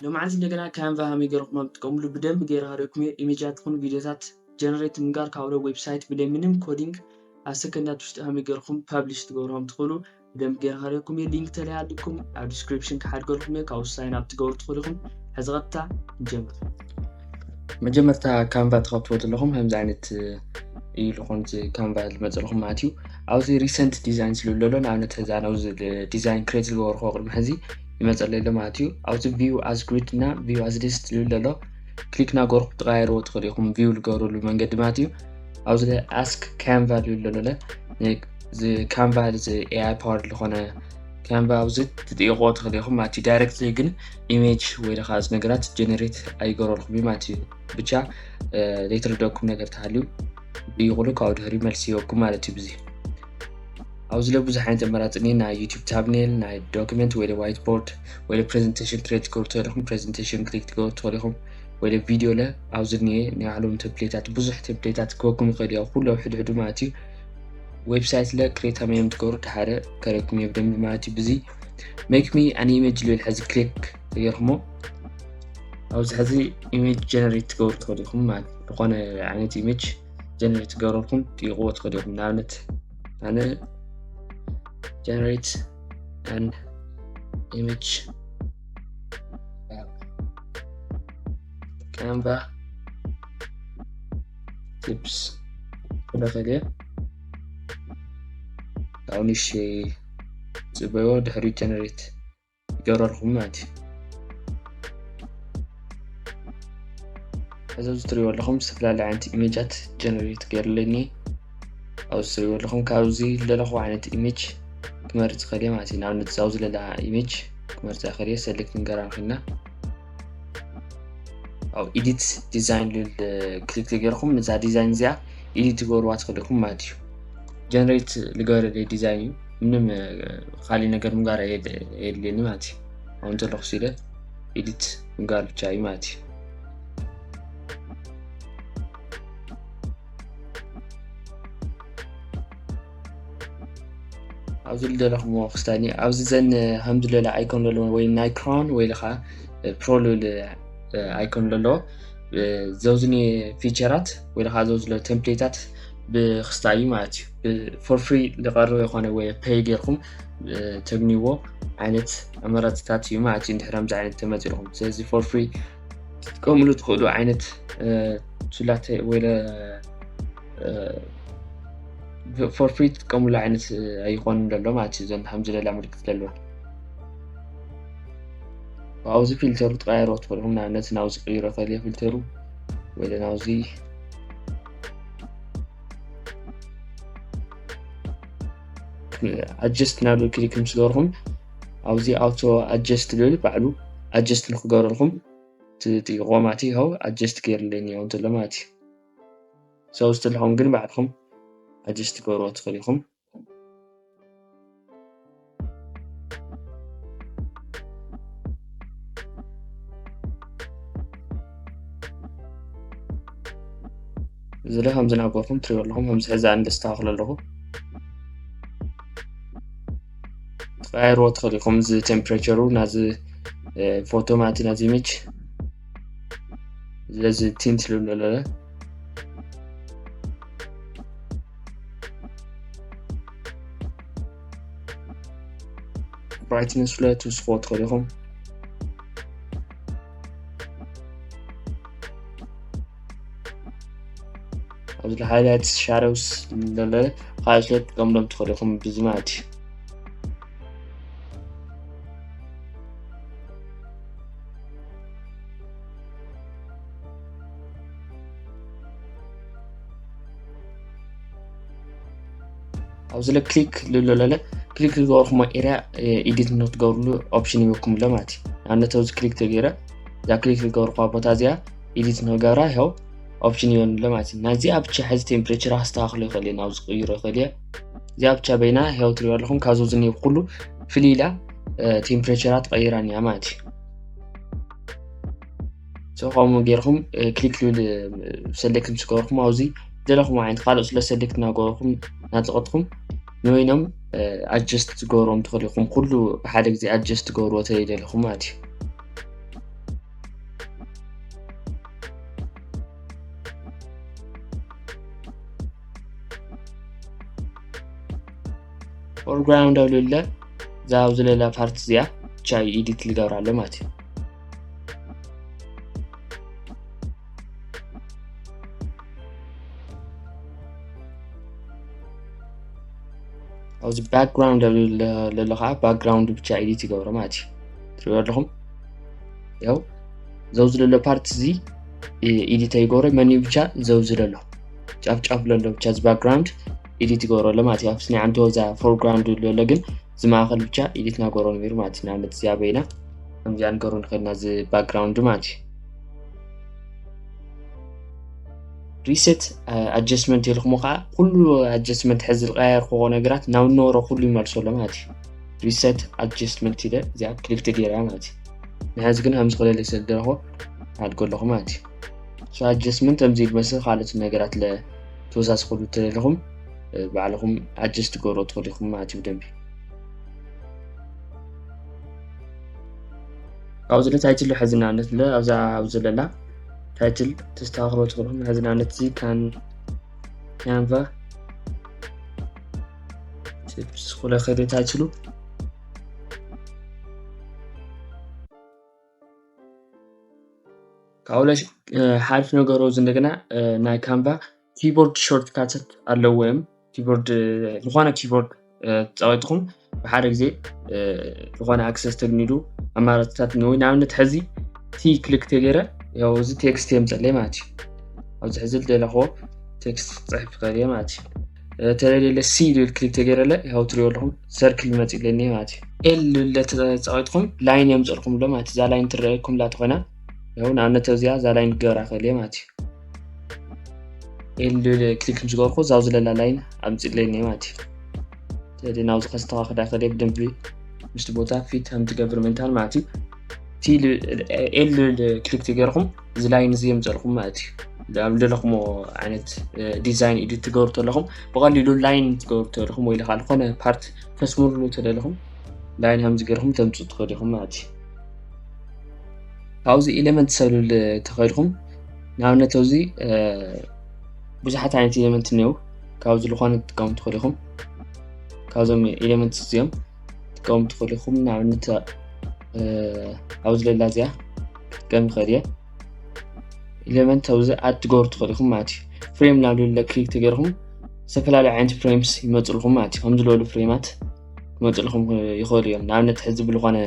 ሎማዓንቲ እንደገና ካንቫ ሃመይ ገርኩም ኣብ ትጥቀምሉ ብደንብ ገይረ ሃረኩም እየ። ኢሜጃት ይኹን ቪዲዮታት ጀነሬት ምግባር ካብ ዌብሳይት ብለይ ምንም ኮዲንግ ኣብ ሰከንዳት ውሽጢ ሃመይ ገርኩም ፐብሊሽ ትገብርዎም ትኽእሉ። ብደንብ ገይረ ሃረኩም እየ። ሊንክ ተለይ ኣለኩም ኣብ ዲስክሪፕሽን ክሓድገልኩም እየ። ካብኡ ሳይን ኣፕ ትገብሩ ትኽእሉ ኢኹም። ሕዚ ቀጥታ ንጀምር። መጀመርታ ካንቫ ትኸፍትዎ ዘለኹም ከምዚ ዓይነት እዩ ዝኾን ካንቫ ዝመፀልኩም ማለት እዩ። ኣብዚ ሪሰንት ዲዛይን ስሉ ዘሎ ንኣብነት ሕዚ ኣነ ኣብዚ ዲዛይን ክሬት ዝገበርኩ ቅድሚ ሕዚ ይመፀለይ ኣሎ ማለት እዩ። ኣብዚ ቪው ኣዝ ግሪድ እና ቪው ኣዝ ሊስት ዝብል ዘሎ ክሊክ ናገርኩም ትቀያይርዎ ትኽእሉ ኢኹም ቪው ዝገብርሉ መንገዲ ማለት እዩ። ኣብዚ ኣስክ ካንቫ ዝብል ዘሎ እዚ ካንቫ እዚ ኤኣይ ፓወር ዝኾነ ካንቫ ኣብዚ ትጥይቆ ትኽእሉ ኢኹም ማለት እዩ። ዳይሬክትሊ ግን ኢሜጅ ወይ ከዓ እዚ ነገራት ጀነሬት ኣይገበረልኩም እዩ ማለት እዩ። ብቻ ዘይተረደኩም ነገር ተሃልዩ ይቕሉ ካብኡ ድሕሪ መልሲ ይወኩም ማለት እዩ። ብዚ ኣብዚ ለ ብዙሕ ዓይነት ኣመራፂ ናይ ዩቲብ ታብኔል ናይ ዶክመንት ወይ ዋይት ቦርድ ወይ ፕሬዘንቴሽን ክሬት ክገብሩ ትኽእሉ ኢኹም። ፕሬዘንቴሽን ክሊክ ትገብሩ ትኽእሉ ኢኹም። ወይ ቪዲዮ ለ ኣብዚ ኒኤ ናይ ባዕሎም ቴምፕሌታት ብዙሕ ቴምፕሌታት ክወኩም ይኽእል እዩ ኩሉ ኣብ ሕድሕዱ ማለት እዩ። ዌብሳይት ለ ክሬት ሃመዮም ትገብሩ ድሓደ ከረኩም እየ ብደንቢ ማለት እዩ። ብዚ ሜክ ሚ ኣን ኢሜጅ ልብል ሕዚ ክሊክ ተገርኩሞ ኣብዚ ሕዚ ኢሜጅ ጀነሬት ትገብሩ ትኽእሉ ኢኹም ማለት ዝኾነ ዓይነት ኢሜጅ ጀነሬት ትገብረልኩም ትይቕዎ ትኽእሉ ኢኹም። ንኣብነት ኣነ ጀነሬት ኣን ኢሜጅ ካንቫ ቲፕስ ክለኸል እየ። ካብኡ ንእሽተይ ፅበዮ ድሕሪ ጀነሬት ይገብረልኩም ማለት እዩ። እዚ ኣብዚ ትሪእዎ ኣለኹም ዝተፈላለዩ ዓይነት ኢሜጃት ጀነሬት ገይርለኒ ኣብዚ ትሪእዎ ኣለኹም። ካብዚ ዝደለኹዎ ዓይነት ኢሜጅ ክመርፅ ይኽእል እየ ማለት እዩ። ንኣብነት ኣብዚ ዘለዋ ኢሜጅ ክመርፃ ይኽእል እየ። ሰሌክት ንገራ ንክልና ኣብ ኤዲት ዲዛይን ልብል ክሊክ ተገይርኩም ነዛ ዲዛይን እዚኣ ኤዲት ትገብርዋ ትኽእሉ ኢኹም ማለት እዩ። ጀነሬት ልገበረለይ ዲዛይን እዩ። ምንም ካሊእ ነገር ምግባር የድልየኒ ማለት እዩ። ኣብኡ እንተለኹ ኢለ ኤዲት ምግባር ብቻ እዩ ማለት እዩ። ኣብዚ ዝደለኹምዎ ክስታኒ ኣብዚ ዘን ከምዚ ለለ ኣይኮን ዘለዎ ወይ ናይ ክራውን ወይ ከዓ ፕሮ ልብል ኣይኮን ዘለዎ ዘውዝኒ ፊቸራት ወይ ከዓ ዘውዝለ ቴምፕሌታት ብክስታ እዩ ማለት እዩ። ፎር ፍሪ ዝቀርብ የኮነ ወይ ፔይ ጌርኩም ተግንይዎ ዓይነት ኣመራፅታት እዩ ማለት እዩ። እንድሕር ከምዚ ዓይነት ተመፂልኩም ስለዚ ፎር ፍሪ ትጥቀምሉ ትኽእሉ ዓይነት ቱላት ወይ ፎር ፍሪ ትጥቀምሉ ዓይነት ኣይኮን ዘሎ ማለት እዩ። ዘን ከምዚ ለላ ምልክት ዘለዎ ኣብዚ ፊልተሩ ትቀያይሮ ትኽእልኩም ንኣብነት ናብዚ ቅይሮ ከልየ ፊልተሩ ወይ ናብዚ ኣጀስት ናብ ክሊክ ምስ ገርኩም ኣብዚ ኣውቶ ኣጀስት ልብል ባዕሉ ኣጀስት ንክገብረልኩም ትጥይቆ ማለት እዩ። ይኸው ኣጀስት ገይርለይ እኒኦ እንተሎ ማለት እዩ። ሰው ዝተልኹም ግን ባዕልኹም ኣጀስት ትገብርዎ ትኽእል ኢኹም። እዚ ለ ከምዚ ናገርኩም ትሪኦ ኣለኹም ከምዚ ሕዚ ኣንድ ኣስተኻኽሎ ኣለኹ። ትቀያይርዎ ትኽእል ኢኹም እዚ ቴምፕሬቸሩ ናዚ ፎቶ ማለት ናዚ ኢሜጅ ስለዚ ቲንት ልብሎ ኣለለ ብራይትነስ ፍለ ትውስኽዎ ትኽእል ኢኹም። ኣብዚ ሃይላይት ሻዶውስ ለለ ካልኦት ትጥቀምሎም ትኽእል ኢኹም ብዚ ማለት እዩ። ኣብዚ ለ ክሊክ ልብሎ ለለ ክሊክ ዝገበርኩሞ ኤርያ ኤዲት ንክትገብርሉ ኦፕሽን ይበኩም ኣሎ ማለት እዩ። ንኣብነት ኣብዚ ክሊክ ተገይረ እዛ ክሊክ ዝገበርኩዋ ቦታ እዚኣ ኤዲት ንክገብራ ይኸው ኦፕሽን ይበን ኣሎ ማለት እዩ። ናዚኣ ብቻ ሕዚ ቴምፕሬቸር ክስተካክሎ ይኽእል እየ ናብዚ ክቅይሮ ይኽእል እየ። እዚኣ ብቻ በይና ይኸው ትሪኦ ኣለኹም ካብዚ ዝኒኦ ኩሉ ፍልይ ኢላ ቴምፕሬቸራ ትቀይራን እያ ማለት እዩ። ከምኡ ጌርኩም ክሊክ ልብል ሰሌክት ምስ ገበርኩም ኣብዚ ዘለኹም ዓይነት ካልኦት ስለ ሰሌክት እናገበርኩም እናፀቀጥኩም ንበይኖም ኣጀስት ትገብሮም ትኽእሉ ኢኹም። ኩሉ ብሓደ ግዜ ኣጀስት ትገብርዎ ተደሊኹም ማለት እዩ። Foreground ኣብ ልለ እዛ ኣብዚ ለላ ፓርት እዚኣ ቻይ ኢዲት ልገብራ ኣሎ ማለት እዩ። ኣብዚ ባክግራውንድ ኣብ ልለ ለሎ ከዓ ባክግራውንድ ብቻ ኢዲት ይገብሮ ማለት እዩ። ትሪኦ ኣለኹም ያው ዘውዚ ለሎ ፓርት እዚ ኢዲት ኣይገብሮ መን እዩ ብቻ ዘውዚ ለሎ ጫፍ ጫፍ ለሎ ብቻ እዚ ባክግራውንድ ኢዲት ይገብሮ ኣሎ ማለት እዩ። ኣብቲ ናይ ዓንቶ እዛ ፎርግራውንድ ለሎ ግን ዝማእኸል ብቻ ኢዲት ናገሮ ነይሩ ማለት እዩ። ንኣብነት እዚኣ በይና ከምዚኣ ንገሩ ንኽእልና እዚ ባክግራውንድ ማለት እዩ። ሪሴት ኣጀስትመንት ኢልኩሞ ከዓ ኩሉ ኣጀስትመንት ሕዚ ዝቀያየርኩዎ ነገራት ናብ ነበሮ ኩሉ ይመልሶ ኣሎ ማለት እዩ። ሪሴት ኣጀስትመንት ኢለ እዚኣ ክሊክ ተገይራ ማለት እዩ። ንሕዚ ግን ከምዚ ክለለ ስለ ዝደለኹ ኣድጎ ኣለኹ ማለት እዩ። ሶ ኣጀስትመንት ከምዚ ዝመስል ካልኦት ነገራት ለ ተወሳስኹሉ ተደለኹም ባዕልኹም ኣጀስት ትገብሮ ትኽእሉ ኢኹም ማለት እዩ። ብደንቢ ካብዚ ለ ታይትል ሕዚ ንኣብነት ለ ኣብዛ ኣብዚ ለላ ታይትል ተስተኻኽሎ ትኽእልኩም። ሕዚ ንኣብነት እዚ ካን ካንቫ ቲፕስ ኩለ ከደ ታይትሉ ካብኡ ለ ሓሪፍ ነገሩ እዚ እንደገና ናይ ካንቫ ኪቦርድ ሾርትካትት ኣለዎ እዮም። ኪቦርድ ዝኾነ ኪቦርድ ተፃወትኩም ብሓደ ግዜ ዝኾነ ኣክሰስ ተግኒዱ ኣማራፅታት ወይ ንኣብነት ሕዚ ቲ ክሊክ ተገይረ ያው እዚ ቴክስት የምፀለይ ማለት እዩ። ኣብዚ ሕዚ ዝደለኽዎ ቴክስት ክፅሕፍ ይኽእል እየ ማለት እዩ። ተለሌለ ሲ ልብል ክሊክ ተገይረለ ያው ትሪኦ ኣለኹም ሰርክል ይመፅለኒ ማለት እዩ። ኤል ልብለ ተፃወትኩም ላይን የምፀልኩም ኣሎ ማለት እዩ። እዛ ላይን ትረአየኩም ላ ተኾይና ያው ንኣብነት እዚኣ እዛ ላይን ክገብራ ክእል እየ ማለት እዩ። ኤል ክሊክ ምስ ገበርኩ እዛ ኣብዚ ለላ ላይን ኣምፅለኒ ማለት እዩ። ስለዚ ናብዚ ከስተኻኽል ይኽእል እየ ብደንቢ ምስቲ ቦታ ፊት ከም ትገብር ምእንታን ማለት እዩ። እቲ ኤል ክሊክ ተገይርኩም እዚ ላይን እዚ የምፀልኩም ማለት እዩ። ኣብ ደለኹሞ ዓይነት ዲዛይን ኢዲት ትገብሩ ተለኹም ብቐሊሉ ላይን ትገብሩ ተለኹም ወይ ከዓ ዝኾነ ፓርት ተስምርሉ ተደለኹም ላይን ከምዚ ገይርኩም ተምፅኡ ትኽእሉ ኢኹም ማለት እዩ። ካብዚ ኤሌመንት ሰሉል ተኸይድኩም ንኣብነት ኣብዚ ብዙሓት ዓይነት ኤሌመንት እኒው ካብዚ ዝኾነ ትጥቀሙ ትኽእሉ ኢኹም። ካብዞም ኤሌመንት እዚኦም ትጥቀሙ ትኽእሉ ኢኹም። ንኣብነት ኣብዚ ለላ እዚኣ ክጥቀም ይኽእል እየ። ኤሌመንት ኣብዚ ኣድ ትገብሩ ትኽእሉ ኢኹም ማለት እዩ። ፍሬም ናብ ልለ ክሊክ ተገይርኩም ዝተፈላለዩ ዓይነት ፍሬምስ ይመፅልኩም ማለት እዩ። ከምዚ ዝበሉ ፍሬማት ክመፅልኩም ይኽእሉ እዮም። ንኣብነት ሕዚ ብዝኾነ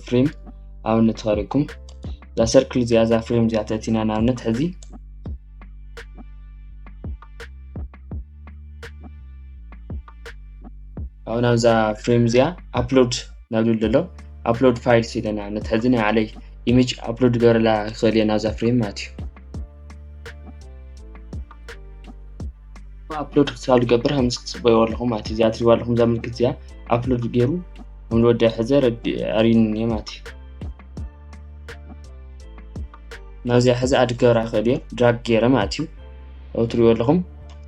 ፍሬም ኣብነት ተኸሪኩም እዛ ሰርክል እዚኣ እዛ ፍሬም እዚኣ ተእቲና ንኣብነት ሕዚ ኣብ ናብዛ ፍሬም እዚኣ ኣፕሎድ ናብ ልብል ዘሎ ኣፕሎድ ፋይልስ ኢለ ንኣብነት ሕዚ ናይ ዓለይ ኢሜጅ ኣፕሎድ ገረላ ይኽእል እየ ናብዛ ፍሬም ማለት እዩ። ኣፕሎድ ክሳብ ዝገብር ከም ዝፅበይዎ ኣለኹም ማለት እዩ። እዚኣ ትሪእዋ ኣለኹም እዛ ምልክት እዚኣ ኣፕሎድ ገይሩ ከም ዝወደ ሕዘ ኣርዩኒ ማለት እዩ። ናብዚኣ ሕዚ ኣድ ክገብራ ክእል እየ ድራግ ገይረ ማለት እዩ። ኣብኡ ትሪእዎ ኣለኹም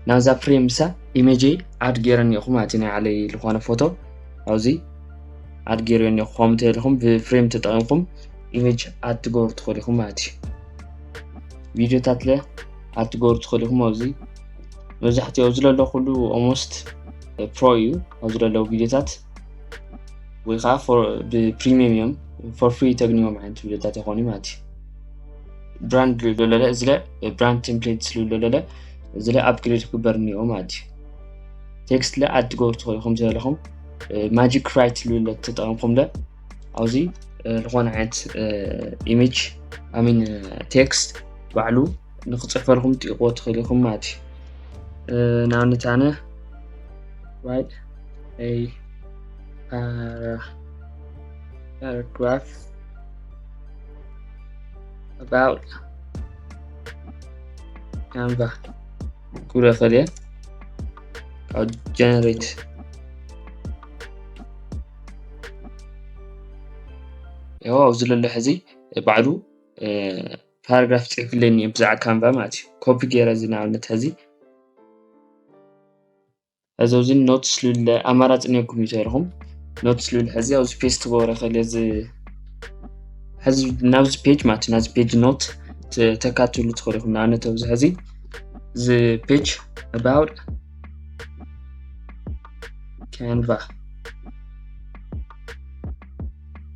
ናብዛ ፍሬም ምሳ ኢሜጀይ ኣድ ገይረ እኒኦኹ ማለት እዩ። ናይ ዓለይ ዝኾነ ፎቶ ኣብዚ ኣድ ገይረ እኒኦኹ። ከምኡ እንተለኹም ብፍሬም ተጠቒምኩም ኢሜጅ ኣድ ትገብሩ ትኽእሉ ኢኹም ማለት እዩ። ቪዲዮታት ለ ኣድ ትገብሩ ትኽእሉ ኢኹም። ኣብዚ መብዛሕትኡ ኣብዚ ዘሎ ኩሉ ኦልሞስት ፕሮ እዩ። ኣብዚ ዘለዉ ቪዲዮታት ወይ ከዓ ብፕሪሚየም እዮም ፎር ፍሪ ተግንዮም ዓይነት ቪዲዮታት ይኾኑ ማለት እዩ። ብራንድ ልብሎ ለለ እዚ ለ ብራንድ ቴምፕሌት ልብሎ ለለ እዚ ለ ኣፕግሬድ ክግበር እኒኦ ማለት እዩ። ቴክስት ለ ኣድ ትገብሩ ትኽእሉ ኢኹም ዘለኹም ማጂክ ራይት ልብሎ ተጠቐምኩም ለ ኣብዚ ዝኾነ ዓይነት ኢሜጅ ኣሚን ቴክስት ባዕሉ ንክፅሕፈልኩም ትኢቕዎ ትኽእል ኢኹም ማለት እዩ። ንኣብነት ኣነ write a paragraph about Canva ክብሎ ይኽእል እየ። ካብ ጀነሬት ያው ኣብዚ ለሎ ሕዚ ባዕሉ ፓራግራፍ ፅሒፍለኒ እዩ ብዛዕባ ካንቫ ማለት እዩ። ኮፒ ገይረ እዚ ንኣብነት ሕዚ ሕዚ ኣብዚ ኖትስ ልብል ኣማራፂ ነኩም እዩ ተልኹም ኖትስ ልብል ሕዚ ኣብዚ ፔስት ክገብሮ ይኽእል እዚ ሕዚ ናብዚ ፔጅ ማለት ናዚ ፔጅ ኖት ተካትሉ ትኽእሉ ኢኹም። ንኣብነት ኣብዚ ሕዚ እዚ ፔጅ about ካንቫ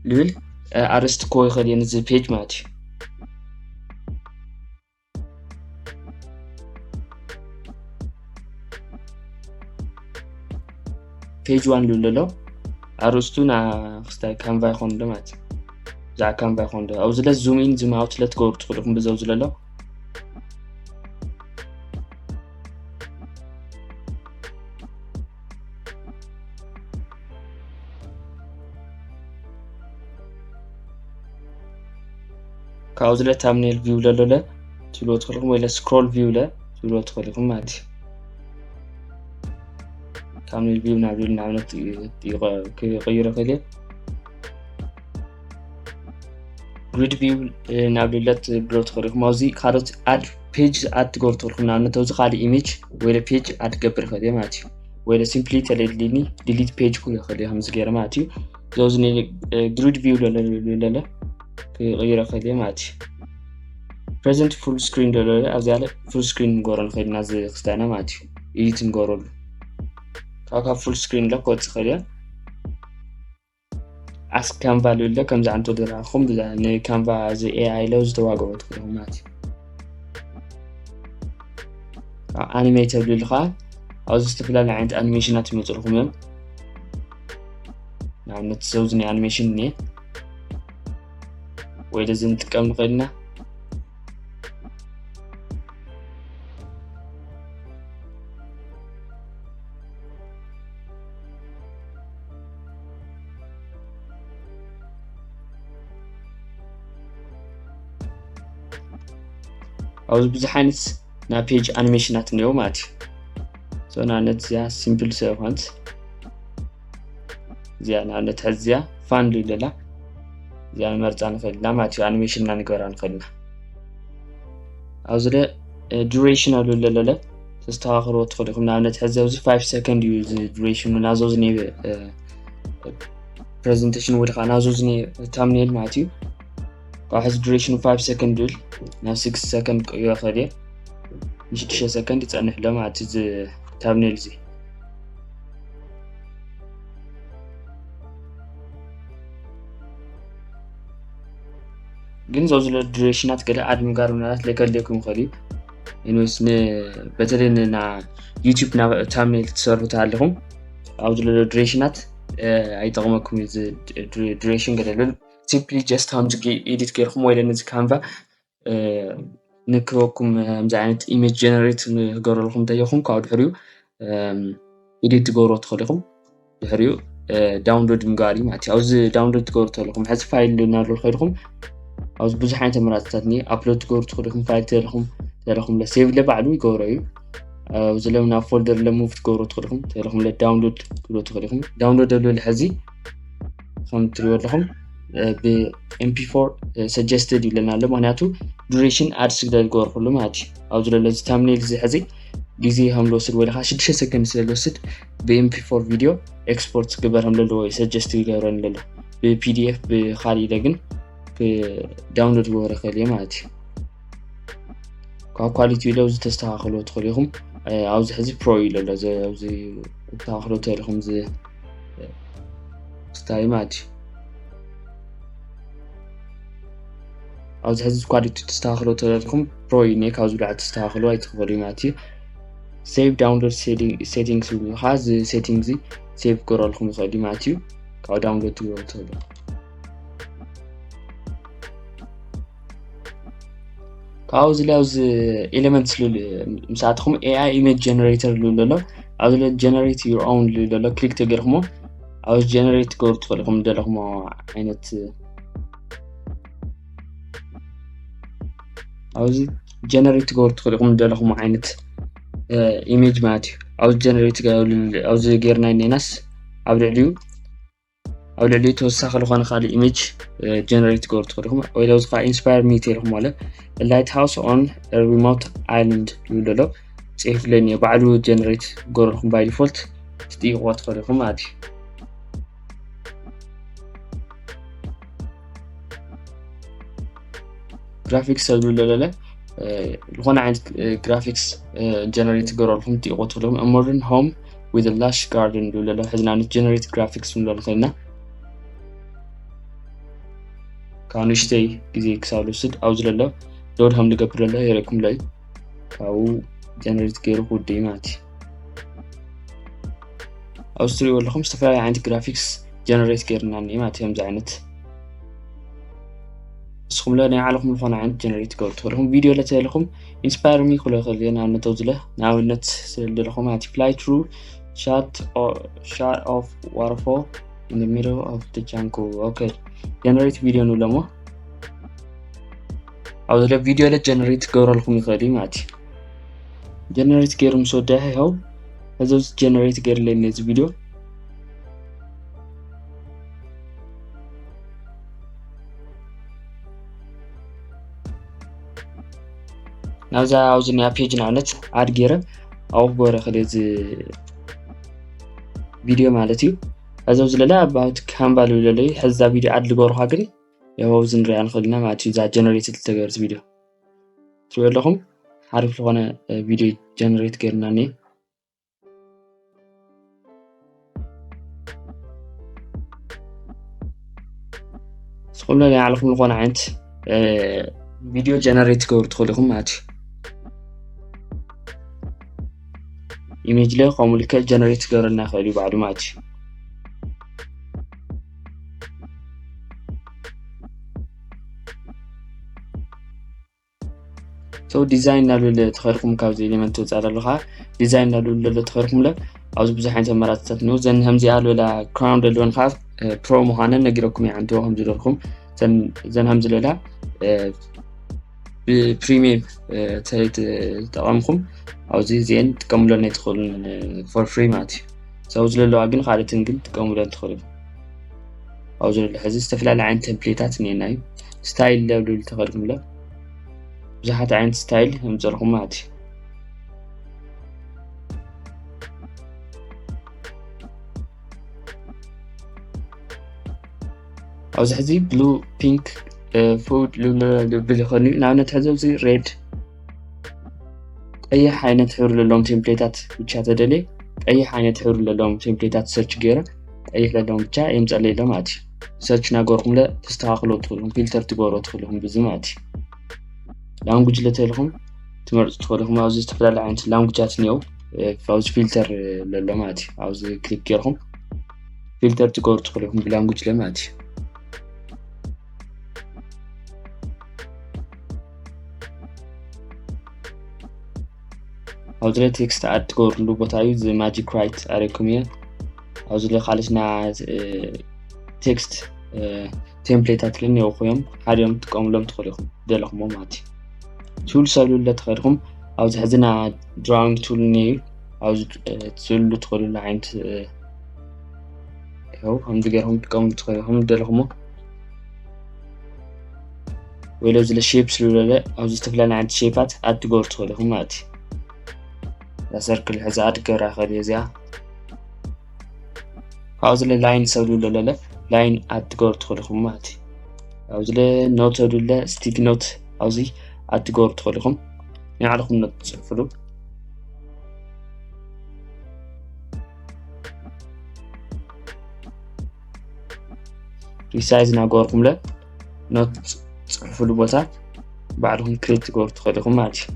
ልብል ኣርስቲ ክኮ ይኽእል እየ ንዚ ፔጅ ማለት እዩ። ፔጅ ዋን ልብል ኣሎ ኣርእስቱ ና ክስታይ ካንቫ ይኾን ዶ ማለት እዩ። ብዛዕባ ካንቫ ይኾን ዶ ኣብዚ ለ ዙም ኢን ዙም ኣውት ለ ትገብሩ ትኽእሉ ኢኹም ብዘው ዝለሎ። ካብዚ ለ ታምኔል ቪው ለሎ ለ ትብልዎ ትኽእሉ ኢኹም ወይ ለ ስክሮል ቪው ለ ትብልዎ ትኽእሉ ኢኹም ማለት እዩ። ታምኔል ቪው ናብ ልብል ንኣብነት ክቕይሮ ክእል ግሪድ ቪው ናብ ልብለት ብሎ ትኽእሉ ኢኹም ኣብዚ ካልኦት ኣድ ፔጅ ኣድ ትገብሩ ትኽእሉ ኢኹም ንኣብነት ኣብዚ ካልእ ኢሜጅ ወይ ለ ፔጅ ኣድ ገብር ይኽእል እየ ማለት እዩ። ወይ ለ ሲምፕሊ ተለድሊኒ ዲሊት ፔጅ ክብል ይኽእል እየ ከምዚ ገይረ ማለት እዩ። እዚ ኣብዚ ግሪድ ቪው ለለ ክቕይሮ ይኽእል እየ ማለት እዩ። ፕሬዘንት ፉል ስክሪን ለለ ኣብዚ ያለ ፉል ስክሪን ንገሮ ንኽእል ኢና እዚ ክስታይና ማለት እዩ። ኤዲት ንገረሉ ካብ ካብ ፉል ስክሪን ለ ክወፅእ ይኽእል እየ። ኣስክ ካንቫ ልብል ለ ከምዚ ዓንቶ ዝረኣኹም ንካንቫ እዚ ኤኣይ ለው ዝተዋገኦ ትኽእሉ ማለት እዩ። ካብ ኣኒሜተር ልብል ከዓ ኣብዚ ዝተፈላለዩ ዓይነት ኣኒሜሽናት ይመፅልኩም እዮም። ንኣብነት ሰው ዝኒ ኣኒሜሽን እኒየ ወይ ለዚ ንጥቀም ንኽእል ኢና። ኣብዚ ብዙሕ ዓይነት ናይ ፔጅ ኣኒሜሽናት እኒኦ ማለት እዩ። ንኣብነት እዚኣ ሲምፕል ስለዝኾነት እዚኣ ንኣብነት ሕዚ እዚኣ ፋን ልብለላ እዚኣ ንመርፃ ንኽእል ኢና ማለት እዩ። ኣኒሜሽን እና ንገበራ ንኽእል ኢና። ኣብዚ ለ ዱሬሽን ኣብ ልብለለለ ተስተኻኽልዎ ትኽእሉ ኢኹም። ንኣብነት ሕዚ ኣብዚ ፋይቭ ሰከንድ እዩ እዚ ዱሬሽኑ ናዞ ዝኒ ፕሬዘንቴሽን ወይ ከዓ ናዞ ዝኒ ታምኔል ማለት እዩ። ካብ ሕዚ ዱሬሽኑ ፋይቭ ሰከንድ ድብል ናብ ሲክስ ሰከንድ ቀይሮ ከደ ንሽዱሽተ ሰከንድ ይፀንሕ ኣሎ ማለት እዚ ታምኔል እዚ። ግን ዘው ዝለ ዱሬሽናት ገለ ኣድ ምግባር ምናልባት ለከልደኩም ይኽእል እዩ። ኢንስ በተለይ ና ዩቲብ ናብ ታምኔል ትሰርሑ ኣለኹም ኣብ ዝለ ዱሬሽናት ኣይጠቕመኩም እዩ። ዱሬሽን ገለ ሲምፕሊ ጀስት ከምዚ ኤዲት ገይርኩም ወይ ለነዚ ካንቫ ንክበኩም ከምዚ ዓይነት ኢሜጅ ጀነሬት ንክገብረልኩም እንተይኹም ካብኡ ድሕሪኡ ኤዲት ትገብሮ ትኽእሉ ኢኹም። ድሕሪኡ ዳውንሎድ ምግባር እዩ ማለት እዩ። ኣብዚ ዳውንሎድ ትገብሩ ተለኹም ሕዚ ፋይል እናሉ ከይድኹም ኣብዚ ብዙሕ ዓይነት ኣመራፅታት ኒ ኣፕሎድ ትገብሩ ትኽእሉ ኢኹም። ፋይል ተለኹም ተለኹም ለ ሴቭ ለ ባዕሉ ይገብሮ እዩ። ኣብዚ ለ ናብ ፎልደር ለ ሙቭ ትገብሩ ትኽእሉ ኢኹም። ተለኹም ለ ዳውንሎድ ትብሎ ትኽእሉ ኢኹም። ዳውንሎድ ደብሎ ለ ሕዚ ከም ትሪኦ ኣለኹም ብ ኤምፒ ፎር ሰጀስትድ ይብለና ኣሎ። ምክንያቱ ዱሬሽን ኣድ ስግለ ዝገበርኩሉ ማለት እዩ። ኣብዚ ለሎ እዚ ታምኔል እዚ ሕዚ ግዜ ከም ዝወስድ ወይ ከዓ ሽዱሽተ ሰከንድ ስለ ዝወስድ ብ ኤምፒ ፎር ቪድዮ ኤክስፖርት ክግበር ከም ዘለዎ እዩ ሰጀስት ይገብረን ዘሎ። ብ ፒዲኤፍ ብ ካልእ ኢለ ግን ዳውንሎድ ክገብረ ይኽእል እየ ማለት እዩ። ካብ ኳሊቲ ኢለ ኣብዚ ተስተኻኽልዎ ትኽእሉ ኢኹም። ኣብዚ ሕዚ ፕሮ ኢለ ኣሎ ኣብዚ ተስተኻኽሎ ተልኹም እዚ ስታይ ማለት እዩ። ኣብዚ ሕዚ ኳሊቲ ተስተኻኽሎ ተለልኩም ፕሮ እዩ ኔ ካብ ዝብላዕ ተስተኻኽሎ ኣይትኽእሉ ማለት እዩ። ሴቭ ዳውንሎድ ሴቲንግስ ዝብሉ ከዓ እዚ ሴቲንግ እዚ ሴቭ ክገብረልኩም ይኽእል እዩ ማለት እዩ። ካብ ዳውንሎድ ትገብሩ ትኽእሉ ካብኡ እዚ ኣብዚ ኤሌመንትስ ምስኣትኹም ኤኣይ ኢሜጅ ጀነሬተር ዝብል ኣሎ ኣብዚ ጀነሬት ዩር ኦውን ዝብል ኣሎ ክሊክ ተገርኩሞ ኣብዚ ጀነሬት ትገብሩ ትኽእሉ ኢኹም ዝደለኹሞ ዓይነት ኣብዚ ጀነሬት ትገብሩ ትኽእሉ ኢኹም ዝደለኹሞ ዓይነት ኢሜጅ ማለት እዩ። ኣብዚ ጀነሬት ኣብዚ ጌርና እኔናስ ኣብ ልዕሊኡ ኣብ ልዕሊኡ ተወሳኺ ዝኾነ ካልእ ኢሜጅ ጀነሬት ትገብሩ ትኽእሉ ኢኹም ወይ ለዚ ከዓ ኢንስፓየር ሚ ተልኩም ኣለ ላይት ሃውስ ኦን ሪሞት ኣይላንድ ይብል ዘሎ ፅሒፍለይ እኒኦ ባዕሉ ጀነሬት ገረልኩም ባይ ዲፎልት ትጥይቅዎ ትኽእሉ ኢኹም ማለት እዩ። ግራፊክስ ኣብ ዝብሎ ለለ ዝኾነ ዓይነት ግራፊክስ ጀነሬት ትገብረልኩም ትጥይቅዎ ትኽእሉ ኢኹም። ሞደርን ሆም ዊዝ ላሽ ጋርደን ዝብል ዘሎ ሕዚ ንኣብነት ጀነሬት ግራፊክስ ንብሎ ንኽእል ኢና። ካብ ንእሽተይ ግዜ ክሳብ ልውስድ ኣብዚ ዘሎ ሎድ ከም ዝገብር ዘሎ የርእየኩም ኣሎ እዩ። ካብኡ ጀነሬት ገይሩ ክውድእ እዩ ማለት እዩ። ኣብዚ ትሪእዎ ኣለኹም ዝተፈላለዩ ዓይነት ግራፊክስ ጀነሬት ገይርና እኒአ ማለት እዮም። እዚ ዓይነት ንስኹም ለ ናይ ዓለኹም ዝኾነ ዓይነት ጀነሬት ገሩ ትኽእልኹም። ቪድዮ ለተልኹም ኢንስፓየር ሚ ክሎ ይኽእል እየ። ንኣብነት ኣብዚ ለ ንኣብነት ስለ ዘለኹም ማለት ፍላይ ትሩ ሻት ኦፍ ዋርፎ in the middle of the jungle። ኦኬ፣ ጀነሬት ቪድዮ ንብሎ እሞ ኣብዚ ለ ቪድዮ ለ ጀነሬት ክገብረልኩም ይኽእል እዩ ማለት እዩ። ጀነሬት ገይሩ ምስ ወደአ ይኸው እዚ ኣብዚ ጀነሬት ገይርለይ ነዚ ቪድዮ ናብዛ ኣብዚ ናይ ፔጅ ንኣብነት ኣድ ገይረ ኣብኡ ክገብረ ክእል እዚ ቪድዮ ማለት እዩ። እዚ ኣብዚ ለለ ኣባውት ካንቫ ልብለለይ ሕዚ እዛ ቪድዮ ኣድ ልገብርካ ግን ያው ኣብዚ ንሪኣ ንኽእል ኢና ማለት እዩ። እዛ ጀነሬት ዝተገበረት ቪድዮ ትሪኦ ኣለኹም ሓሪፍ ዝኾነ ቪድዮ ጀነሬት ገይርና እኒአ። ንስኹም ናይ ባዕልኹም ዝኾነ ዓይነት ቪድዮ ጀነሬት ትገብሩ ትኽእሉ ኢኹም ማለት እዩ። ኢሜጅ ለ ከምኡ ልክዕ ጀነሬት ክገብረልና ይኽእል እዩ ባዕሉ ማለት እዩ። So ዲዛይን ናብ ልብል ተኸድኩም ካብዚ ኤሌመንት ወፃእ ኣለኻ ዲዛይን ናብ ልብል ዘሎ ተኸድኩም ለ ኣብዚ ብዙሕ ዓይነት ኣመራፅታት ነው። ዘን ከምዚኣ ልበላ ክራውን ዘለወን ከዓ ፕሮ ምዃነን ነጊረኩም እየ። ዓንትዎ ከም ዝደልኩም ዘን ከም ዝለላ ብፕሪሚየም ተጠቐምኩም ኣብዚ እዚአን ጥቀምሎን ኣይትኽእሉን for free ማለት እዩ። So ኣብዚ ዘለዋ ግን ካልእትን ግን ጥቀምሎን ትኽእሉ። ኣብዚ ዘሎ ሕዚ ዝተፈላለዩ ዓይነት ቴምፕሌታት እኒአና እዩ። ስታይል ለብልብል ተኸድኩም ለ ብዙሓት ዓይነት ስታይል የምፀልኩም ማለት እዩ። ኣብዚ ሕዚ ብሉ ፒንክ ፉድ ልብል ይኽእል እዩ። ንኣብነት ሕዚ ኣብዚ ሬድ ቀይሕ ዓይነት ሕብሪ ዘለዎም ቴምፕሌታት ብቻ ተደልየ ቀይሕ ዓይነት ሕብሪ ዘለዎም ቴምፕሌታት ሰርች ገይረ ቀይሕ ዘለዎም ብቻ የምፀለይ ኣሎ ማለት እዩ። ሰርች ናገርኩም ለ ተስተኻክሎ ትኽእልኩም ፊልተር ትገብሮ ትኽእልኩም ብዚ ማለት እዩ። ላንጉጅ ለተልኩም ትመርፁ ትኽእልኩም ኣብዚ ዝተፈላለዩ ዓይነት ላንጉጃት እኒው ኣብዚ ፊልተር ለሎ ማለት እዩ። ኣብዚ ክሊክ ገይርኩም ፊልተር ትገብሩ ትኽእልኩም ብላንጉጅ ለ ማለት እዩ። ኣብዚ ለ ቴክስት ኣድ ትገብርሉ ቦታ እዩ እዚ ማጂክ ራይት ኣረኩም እየ። ኣብዚ ለ ካልስና ቴክስት ቴምፕሌታት ለ እኒው ኮይኖም ሓዲኦም ትጥቀምሎም ትኽእሉ ኢኹም ደለኹሞ ማለት እዩ። ቱል ሰሉለ ተኸድኩም ኣብዚ ሕዝና ድራዊንግ ቱል እኒዩ ኣብዚ ትስሉ ትኽእሉሉ ዓይነት ይኸው ከምዚ ገይርኩም ትጥቀሙ ትኽእሉ ኢኹም ደለኹሞ። ወይ ለዚ ለሼፕ ስሉ ለለ ኣብዚ ዝተፈላለዩ ዓይነት ሼፓት ኣድ ትገብሩ ትኽእሉ ኢኹም ማለት እዩ። እዛ ሰርክል ሕዚ ኣድ ክገብራ ይኽእል እየ እዚኣ። ካብዚ ለ ላይን ሰብ ልብሎ ለለ ላይን ኣድ ትገብሩ ትኽእሉ ኢኹም ማለት እዩ። ኣብዚ ለ ኖት ልብለ ስቲክ ኖት ኣብዚ ኣድ ትገብሩ ትኽእሉ ኢኹም። ናይ ባዕልኹም ኖት ትፅሕፍሉ። ሪሳይዝ ናገበርኩም ለ ኖት ፅሕፍሉ ቦታ ባዕልኹም ክሬት ትገብሩ ትኽእሉ ኢኹም ማለት እዩ።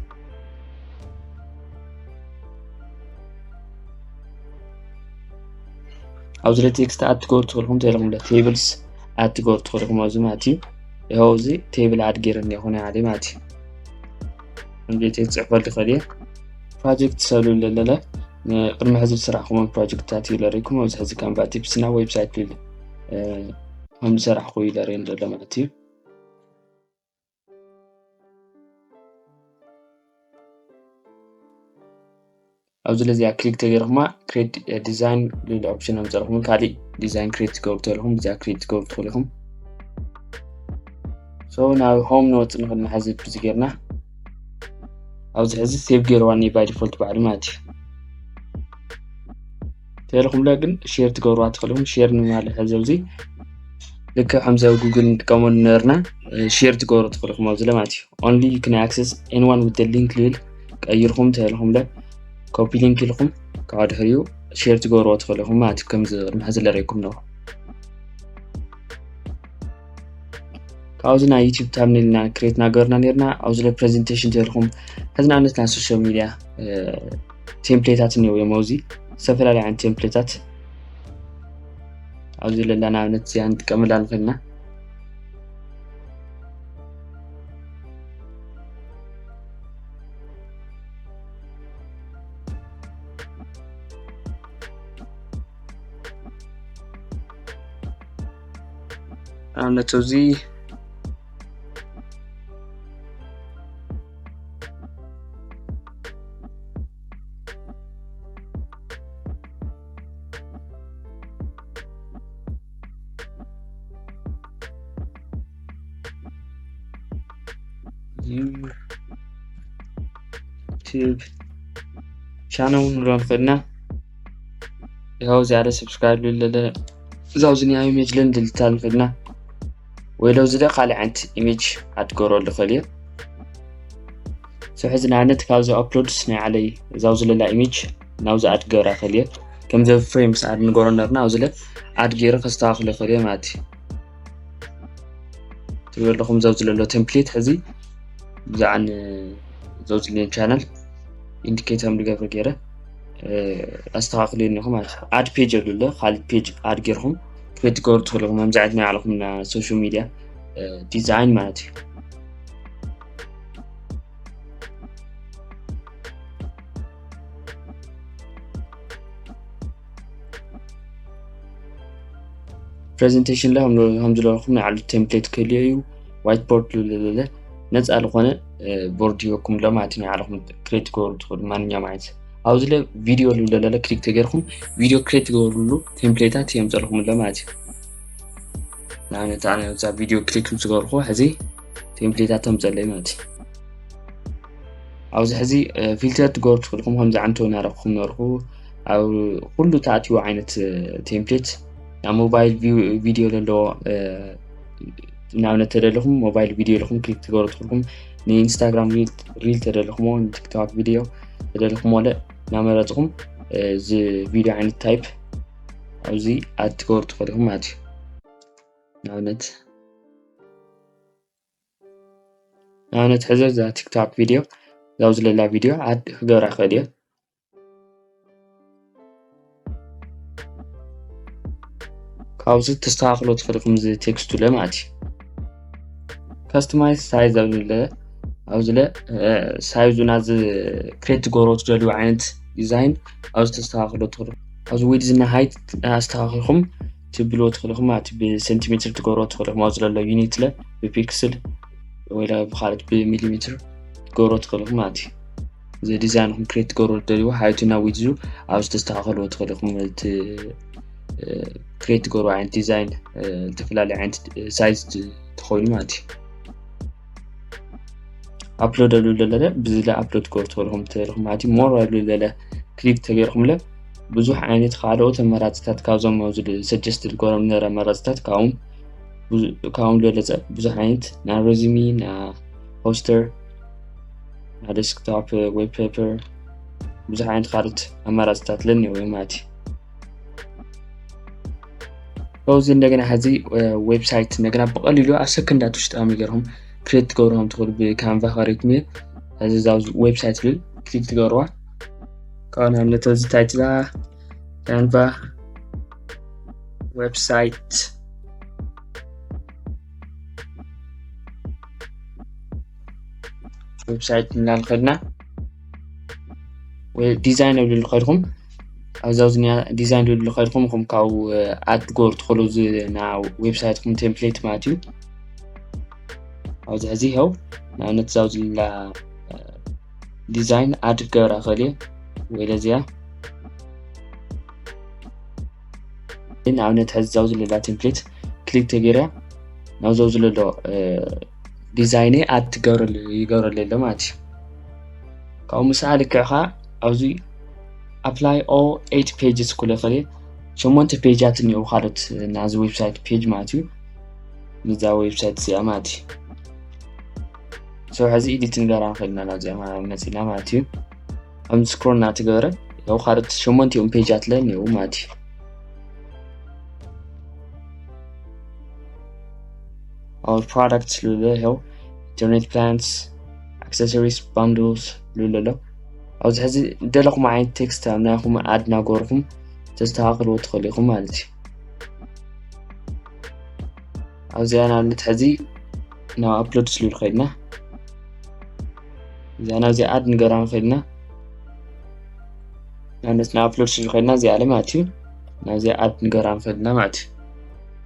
ኣብዚ ለ ቴክስት ኣድ ትገብሩ ትኽእሉ ኢኹም ተለኹም ለ ቴብልስ ኣድ ትገብሩ ትኽእሉ ኢኹም ኣብዚ ማለት እዩ። ይኸው እዚ ቴብል ኣድ ገይረ እኒኹ ናይ ዓደይ ማለት እዩ። እንዴት ጽሕፈል ትኽእል እየ ፕሮጀክት ሰሉ ለለለ ቅድሚ ሕዚ ዝስራሕኩሞም ፕሮጀክትታት እዩ ለሪኩም ኣብዚ ሕዚ ካንቫ ቲፕስ እና ዌብሳይት ቢልድ ከም ዝሰራሕኩ እዩ ለሪየን ዘሎ ማለት እዩ። ኣብዚ ለዚኣ ክሊክ ተገይርኩማ ክሬት ዲዛይን ልብል ኦፕሽን ኣምፀልኩም ካልእ ዲዛይን ክሬት ትገብሩ ተለኹም እዚኣ ክሬት ትገብሩ ትኽእሉ ኢኹም። So ናብ ሆም ንወፅእ ንኽእል ንሓዚ ብዚ ገይርና ኣብዚ ሕዚ ሴቭ ገይርዋ ኒ ባይ ዲፎልት ባዕሉ ማለት እዩ። ተለኹም ለ ግን ሼር ትገብርዋ ትኽእሉ ኢኹም። ሼር ንማለ ሕዚ ኣብዚ ልክዕ ከምዚ ኣብ ጉግል ንጥቀመሉ ነበርና ሼር ትገብሩ ትኽእሉ ኢኹም ኣብዚ ለ ማለት እዩ። Only you can access anyone with the link ልብል ቀይርኩም ተልኩም ለ ኮፒ ሊንክ ኢልኩም ካብ ድሕሪኡ ሼር ትገብርዎ ትኽእሉ ኢኹም ማለት እዩ። ከምዚ ቅድሚ ሕዚ ለረይኩም ነው። ካብዚ ናይ ዩቲዩብ ታምኔል ኢና ክሬት ናገርና ነርና። ኣብዚ ለ ፕሬዘንቴሽን ተልኩም ሕዚ ንኣብነት ናይ ሶሻል ሚድያ ቴምፕሌታት እኒው እዮም። ኣብዚ ዝተፈላለዩ ዓይነት ቴምፕሌታት ኣብዚ ለላ ንኣብነት እዚኣ ንጥቀመላ ንኽእልና። ኣብነት እዚ ዩቲዩብ ቻነል ንብሎ ንኽእልና። ይኸው እዚኣ ለ ሰብስክራይብ ልለለ እዛው ዝኒኣ ኢሜጅ ለ ንድልታ ንኽእልና። ወይ ለው ዝደ ካልእ ዓይነት ኢሜጅ ኣድገረሉ ኽእል እየ። So ሕዚ ንኣብነት ካብዚ ኣፕሎድስ ናይ ዓለይ እዛው ዝለላ ኢሜጅ ናብዚ ኣድገራ ኽእል እየ። ከምዚ ፍሬምስ ኣድ ንገሮ ነርና ኣብዚ ለ ኣድ ገይረ ከስተኻኽሎ ኽእል እየ ማለት እዩ። ትሪኦ ኣለኹም ዘው ዝለሎ ቴምፕሌት ሕዚ ብዛዕን ዘው ዝለዮ ቻነል ኢንዲኬተር ዝገብር ገይረ ኣስተኻኽልዮ እኒኹም ማለት እዩ። ኣድ ፔጅ ኣሉ ኣሎ ካልእ ፔጅ ኣድ ገይርኩም ክሬት ትገብሩ ትኽእሉ ኢኹም። ከምዚ ዓይነት ናይ ባዕልኹም ና ሶሻል ሚድያ ዲዛይን ማለት እዩ። ፕሬዘንቴሽን ለ ከም ዝለኩም ናይ ዓሉ ቴምፕሌት ክህልዮ እዩ። ዋይት ቦርድ ልለለ ነፃ ዝኾነ ቦርድ ይወኩም ሎ ማለት እዩ። ናይ ዓለኹም ክሬት ትገብሩ ትኽእሉ ማንኛውም ዓይነት ኣብዚ ለ ቪዲዮ ልለለ ክሊክ ተገይርኩም ቪዲዮ ክሬት ትገብሩሉ ቴምፕሌታት የምፀልኩም ሎ ማለት እዩ። ንኣብነት ኣነ እዛ ቪዲዮ ክሊክ ምስ ገርኩ ሕዚ ቴምፕሌታት ተምፀለይ ማለት እዩ። ኣብዚ ሕዚ ፊልተር ትገብሩ ትኽእልኩም ከምዚ ዓንቶ ናረኹም ነርኩ ኣብ ኩሉ ተኣትዎ ዓይነት ቴምፕሌት ናብ ሞባይል ቪዲዮ ዘለዎ ንኣብነት ተደለኹም ሞባይል ቪዲዮ ኢልኹም ክሊክ ትገብሩ ትኽእልኩም ንኢንስታግራም ሪል ተደለኹሞ ንቲክቶክ ቪዲዮ ተደለኹሞ ለ እናመረፅኹም እዚ ቪዲዮ ዓይነት ታይፕ ኣብዚ ኣድ ትገብሩ ትኽእልኩም ማለት እዩ። ንኣብነት ንኣብነት ሕዚ እዛ ቲክቶክ ቪድዮ እዛው ዝለላ ቪድዮ ኣድ ክገብራ ክእል እየ። ካብዚ ተስተኻኽሎ ትኽእል ኢኹም እዚ ቴክስቱ ለ ማለት እዩ። ካስተማይዝ ሳይዝ ኣብ ዝለ ኣብዚ ለ ሳይዙ ናዚ ክሬት ትገብሮ ትደልዩ ዓይነት ዲዛይን ኣብዚ ተስተኻኽሎ ትኽእል ኣብዚ ዊድዝ እና ሃይት ኣስተኻኺልኩም ትብልዎ ትኽእል ኢኹም ማለት እዩ። ብሴንቲሜትር ትገብሮ ትኽእል ኢኹም ኣብዚ ዘሎ ዩኒት ለ ብፒክስል ወይ ለ ብካልኦት ብሚሊሜትር ትገብሮ ትኽእል ኢኹም ማለት እዩ። እዚ ዲዛይንኹም ክሬት ትገብሮ ትደልይዎ ሃይቱ እና ዊድዙ ኣብዚ ተስተኻኽልዎ ትኽእል ኢኹም። እቲ ክሬት ትገብሮ ዓይነት ዲዛይን ዝተፈላለዩ ዓይነት ሳይዝ ተኾይኑ ማለት እዩ። ኣፕሎድ ኣብ ዝብል ዘለለ ብዝለ ኣፕሎድ ክገብሩ ትኽእልኹም ትኽእልኹም ማለት እዩ። ሞር ኣብ ዝብል ዘለለ ክሊክ ተገይርኩምለ ብዙሕ ዓይነት ካልኦት ኣመራፅታት ካብዞም ኣብዚ ሰጀስት ዝገበሮም ዝነበረ ኣመራፅታት ካብኦም ብዙ- ካብኦም ዝበለፀ ብዙሕ ዓይነት ናይ ሬዚሚ ና ፖስተር ናይ ዴስክቶፕ ዌብ ፔፐር ብዙሕ ዓይነት ካልኦት ኣማራፅታት ለኒዎ ማለት እዩ። ካብዚ እንደገና ሕዚ ዌብሳይት እንደገና ብቐሊሉ ኣብ ሰከንዳት ውሽጢ ከመይ ገይርኩም ክሬት ትገብርዎም ትኽእሉ ብካንቫ ከሪኩም እየ። ሕዚ እዛ ዌብሳይት ዝብል ክሊክ ትገብርዋ። ካብ ንኣብነት እዚ ታይትላ ካንቫ ዌብሳይት ዌብሳይት ንላል ከድና ወይ ዲዛይን እብልሉ ከድኩም ኣብዛ ዝኒያ ዲዛይን ዝብሉ ከድኩም ከም ካብኡ ኣድ ትገብሩ ትኽእሉ እዚ ና ዌብሳይትኩም ቴምፕሌት ማለት እዩ። ኣብዚ ሕዚ ይኸው ንኣብነት እዛ ዝላ ዲዛይን ኣድ ክገብራ እኽእል እየ ወይ ለዚያ ንኣብነት ሕዚ ዛው ዝለላ ቴምፕሌት ክሊክ ተገይረ ናብ ዛው ዝለሎ ዲዛይነ ኣድ ትገብረሉ ይገብረሉ ኣሎ ማለት እዩ። ካብኡ ምስኣ ልክዕ ከዓ ኣብዚ apply all eight pages ክብሎ ይኽእል እየ። ሸሞንተ ፔጃት እኒኦ ካልኦት ናዚ ዌብሳይት ፔጅ ማለት እዩ። ንዛ ዌብሳይት እዚኣ ማለት እዩ። So ሕዚ ኤዲት ንገራ ንኽእል ኢና ናዚኣ መፂና ማለት እዩ። ከምዚ ስክሮል እናተገበረ ያው ካልኦት ሸሞንቲኦም ፔጃት ለ እኒኦ ማለት እዩ። our products ልብለ ይኸው internet plans, accessories, bundles ልብለ ኣሎ። ኣብዚ ሕዚ ደለኹም ዓይነት ቴክስት ኣብ ናይኹም ኣድ እናገበርኩም ተስተኻኽልዎ ትኽእሉ ኢኹም ማለት እዩ። ኣብዚኣ ንኣብነት ሕዚ ናብ ኣፕሎድ ስሉል ከይድና እዚኣ ናብዚኣ ኣድ ንገራ ንኸይድና ንኣብነት ናብ ኣፕሎድ ስሉል ከይድና እዚኣ ኣለ ማለት እዩ። ናብዚኣ ኣድ ንገራ ንኸይድና ማለት እዩ።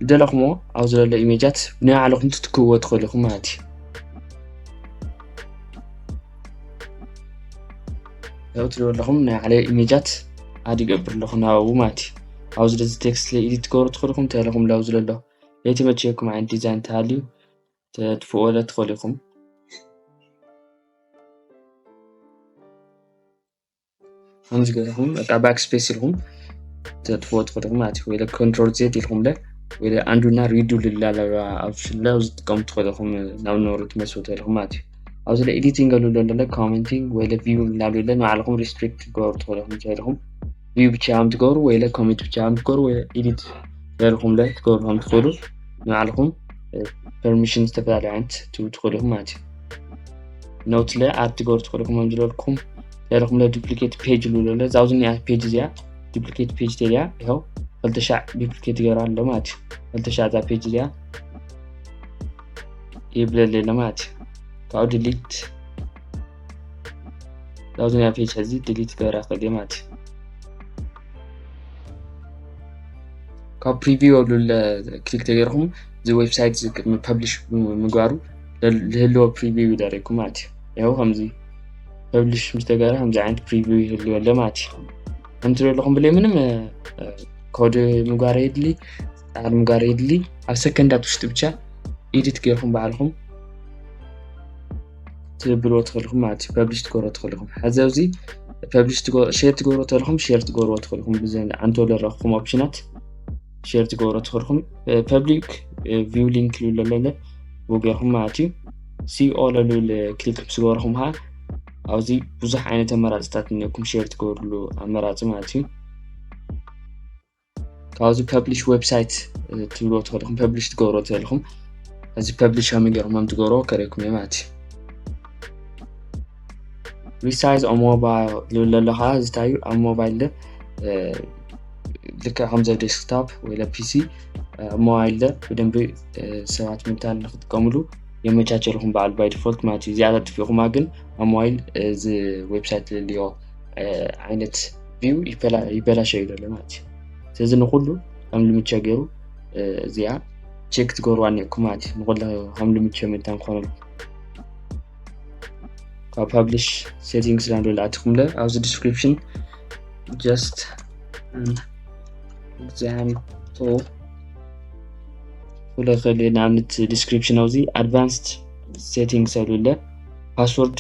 ዝደለኹሞ ኣብ ዘለሎ ኢሜጃት ብናይ ባዕልኹም ትትክዎ ትኽእሉ ኢኹም ማለት እዩ። ያው ትሪእዎ ኣለኹም ናይ ዓለ ኢሜጃት ኣድ ይገብር ኣለኹ ናብኡ ማለት እዩ። ኣብዚ ደዚ ቴክስት ለይ ኤዲት ትገብሩ ትኽእሉ ኢኹም። እንታይ ኢለኹም ላው ዝለሎ ለይተመቸየኩም ዓይነት ዲዛይን ተሃልዩ ተጥፍኦ ለ ትኽእሉ ኢኹም። ከምዚ ገይርኹም በቃ ባክ ስፔስ ኢልኩም ተጥፍኦ ትኽእሉ ኢኹም ማለት እዩ። ወይ ኮንትሮል ዜድ ኢልኩም ለ ወይ ኣንዱ እና ሪዱ ልላለ ኣብ ሽለ ዝጥቀሙ ትኽእሉ ኢኹም ናብ ነበሩ ትመስሉ ትኽእሉ ኢኹም ማለት እዩ። ኣብዚ ለ ኤዲቲንግ ኣሉ ለለ ኮሜንቲንግ ወይ ለ ቪው እናሉ ለ ንባዕልኹም ሪስትሪክት ትገብሩ ትኽእሉ ኢኹም ትኽእሉ ኢኹም። ቪው ብቻ ከም ትገብሩ ወይ ለ ኮሜንት ብቻ ከም ትገብሩ ወይ ኤዲት ገይርኹም ለ ትገብሩ ከም ትኽእሉ ንባዕልኹም ፐርሚሽን ዝተፈላለዩ ዓይነት ትህቡ ትኽእሉ ኢኹም ማለት እዩ። ኖት ለ ኣድ ትገብሩ ትኽእሉ ኢኹም ከም ዝበልኩም ገይርኹም ለ ዱፕሊኬት ፔጅ ኢሉ ኣሎ። እዛ ኣብዚ ኒኣ ፔጅ እዚኣ ዱፕሊኬት ፔጅ ተልያ ይኸው ክልተ ሻዕ ዱፕሊኬት ገይራ ኣሎ ማለት እዩ። ክልተ ሻዕ እዛ ፔጅ እዚኣ ይብለለይ ኣሎ ማለት እዩ። ካብኡ ድሊት ካብዚ ናይ ፔጅ ሕዚ ድሊት ገይራ ክእል ማለት እዩ። ካብ ፕሪቪው ኣብሉ ክሊክ ተገይርኩም እዚ ዌብሳይት እዚ ቅድሚ ፐብሊሽ ምግባሩ ዝህልዎ ፕሪቪው ይደረኩም ማለት እዩ። ይኸው ከምዚ ፐብሊሽ ምስ ተገበረ ከምዚ ዓይነት ፕሪቪው ይህልዎ ኣሎ ማለት እዩ። ከምትሪኦ ኣለኹም ብለይ ምንም ኮድ ምግባር የድሊ ጣዕሪ ምግባር የድሊ ኣብ ሰከንዳት ውሽጢ ብቻ ኤዲት ገይርኩም ባዕልኩም ትብልዎ ትኽእልኩም ማለት እዩ። ፐብሊሽ ትገብሮ ትኽእልኩም። ሕዚ ኣብዚ ፐብሊሽ ሼር ትገብሮ ተለኹም ሼር ትገብርዎ ትኽእልኩም ብዘን ኣንቶ ለረኽኹም ኦፕሽናት ሼር ትገብሮ ትኽእልኩም። ፐብሊክ ቪው ሊንክ ልብሎ ለለ ብኡ ገይርኩም ማለት እዩ። ሲ ኦል ልብል ክሊክ ምስ ገበርኩም ከዓ ኣብዚ ብዙሕ ዓይነት ኣመራፅታት እኒኦኩም ሼር ትገብርሉ ኣመራፂ ማለት እዩ። ካብዚ ፐብሊሽ ዌብሳይት ትብልዎ ትኽእልኹም ፐብሊሽ ትገብርዎ ትኽእልኹም እዚ ፐብሊሽ ከመይ ገይሮም ከም ትገብርዎ ከርእየኩም እየ ማለት እዩ። ሪሳይዝ ኦን ሞባይል ዝብል ዘሎ ከዓ ዝታዩ ኣብ ሞባይል ልክዕ ከምዚ ኣብ ዴስክታፕ ወይ ኣብ ፒሲ ኣብ ሞባይል ብደንቢ ሰባት ምንታን ንክጥቀምሉ የመቻቸልኩም በዓል ባይ ዲፎልት ማለት እዩ። እዚኣ ተጥፊእኩማ ግን ኣብ ሞባይል እዚ ዌብሳይት ልልዮ ዓይነት ቪው ይበላሸ እዩ ዘሎ ማለት እዩ። ስለዚ ንኩሉ ከም ልምቸ ገይሩ እዚኣ ቼክ ትገብርዋ እኒኩም ማለት እዩ። ንኩሉ ከም ልምቸ ምንታን ክኾነልኩም ካብ ፐብሊሽ ሴቲንግስ ዳንዶ ልኣትኩም ለ ኣብዚ ዲስክሪፕሽን just example ክብለ ክእል ንኣብነት ዲስክሪፕሽን ኣብዚ ኣድቫንስድ ሴቲንግስ ኣሉ ለ ፓስወርድ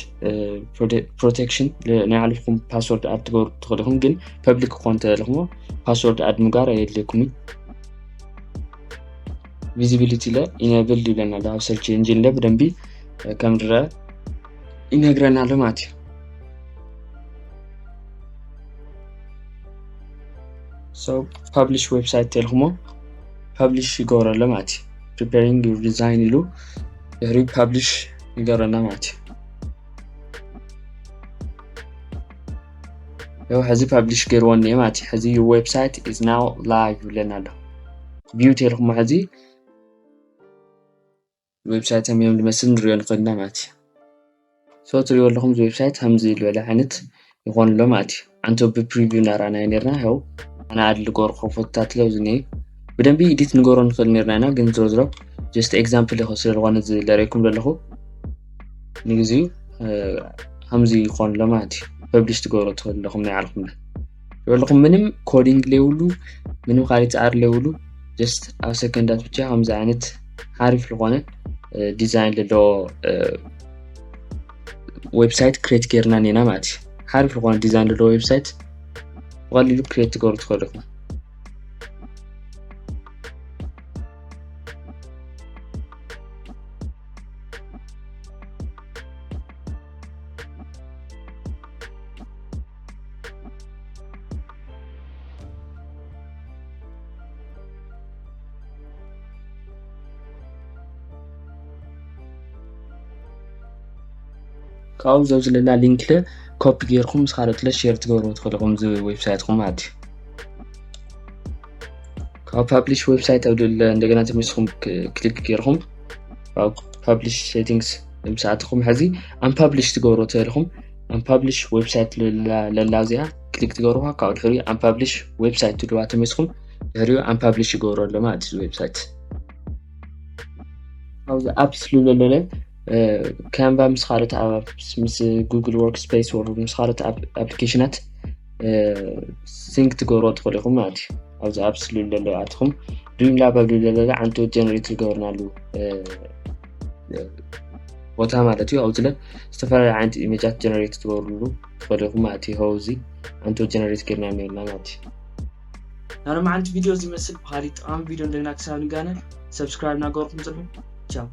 ፕሮቴክሽን ናይ ዓለፍኩም ፓስወርድ ኣድ ትገብሩ ትኽእልኹም ግን ፐብሊክ ክኾን ተለኹሞ ፓስወርድ ኣድ ምግባር ኣየድልየኩም እዩ። ቪዚቢሊቲ ለ ኢነብል ይብለና ኣሎ ኣብ ሰርች ኢንጂን ለ ብደንቢ ከም ዝረአ ይነግረና ኣሎ ማለት እዩ። So ፐብሊሽ ዌብሳይት ተልኩሞ ፐብሊሽ ይገብረሎ ማለት እዩ። Preparing your design ኢሉ ድሕሪ ፐብሊሽ ይገብረና ማለት እዩ። ያው ሕዚ ፐብሊሽ ገይርዎ እኒአ ማለት እዩ። ሕዚ your website is now live ይብለና ኣሎ። ቪው ተልኩሞ ሕዚ ዌብሳይት ከመይ ዝመስል ንሪኦ ንኽእል ኢና ማለት እዩ። So ትሪእዎ ኣለኹም እዚ ዌብሳይት ከምዚ ዝበለ ዓይነት ይኾን ኣሎ ማለት እዩ። ኣንቶ ብፕሪቪው እናረኣናዮ ነርና ያው ኣነ ኣድ ልገበርኩ ፎቶታት ለው ዝኒሀ ብደንቢ ኢዲት ንገሮ ንኽእል ነርና ኢና ግን ዝሮ ዝሮ just example ኢኹ ስለ ዝኾነ ዝለረይኩም ዘለኹ ንግዚኡ ከምዚ ይኾን ኣሎ ማለት እዩ። ፐብሊሽ ትገብሮ ትኽእል ኣለኹም ናይ ዓልኹም ዝበለኹም ምንም ኮዲንግ ለይብሉ ምንም ካልእ ፃዕሪ ለይብሉ just ኣብ ሰከንዳት ብቻ ከምዚ ዓይነት ሓሪፍ ዝኾነ ዲዛይን ዘለዎ ዌብሳይት ክሬት ጌርና ኔና ማለት እዩ። ሓሪፍ ዝኾነ ዲዛይን ዘለዎ ዌብሳይት ብቐሊሉ ክሬት ትገብሩ ትኽእሉ ኢኹም። ካብኡ ዘው ዘለና ሊንክ ለ ኮፒ ገይርኩም ምስ ካልኦት ለ ሼር ትገብሩ ትኽእሉ ኢኹም እዚ ዌብሳይትኩም ማለት እዩ። ካብ ፓብሊሽ ዌብሳይት ኣብ ልዕሊ እንደገና ተመሲኹም ክሊክ ገይርኩም ኣብ ፓብሊሽ ሴቲንግስ ምስ ኣተኹም ሕዚ ኣምፓብሊሽ ትገብሩ ትኽእሉ ኢኹም። ኣምፓብሊሽ ዌብሳይት ለላ እዚኣ ክሊክ ትገብሩዋ ካብኡ ድሕሪኡ ኣምፓብሊሽ ዌብሳይት ትብልዋ ተመሲኹም ድሕሪኡ ኣምፓብሊሽ ይገብሩ ኣሎ ማለት እዩ ዌብሳይት። ኣብዚ ኣፕስ ልብሎ ለለ ካንቫ ምስ ካልኦት ኣፕስ ምስ ጉግል ወርክ ስፔስ ወር ምስ ካልኦት ኣፕሊኬሽናት ሲንክ ትገብሮ ትኽእሉ ኢኹም ማለት እዩ። ኣብዚ ኣፕስ ልብሎ ኣትኹም ድሪም ላብ ኣብ ልብሎ ለለ ዓንቶ ጀነሬት ዝገብርናሉ ቦታ ማለት እዩ። ኣብዚ ለ ዝተፈላለዩ ዓይነት ኢሜጃት ጀነሬት ትገብርሉ ትኽእሉ ኢኹም ማለት እዩ። ሆዚ ዓንቶ ጀነሬት ገይርና ነርና ማለት እዩ። ናሎማዓንቲ ቪድዮ እዚ መስል ብካሊእ ጠቃሚ ቪድዮ እንደገና ክሳብ ንጋነ ሰብስክራይብ እናገበርኩም ጽንሑ። ቻው።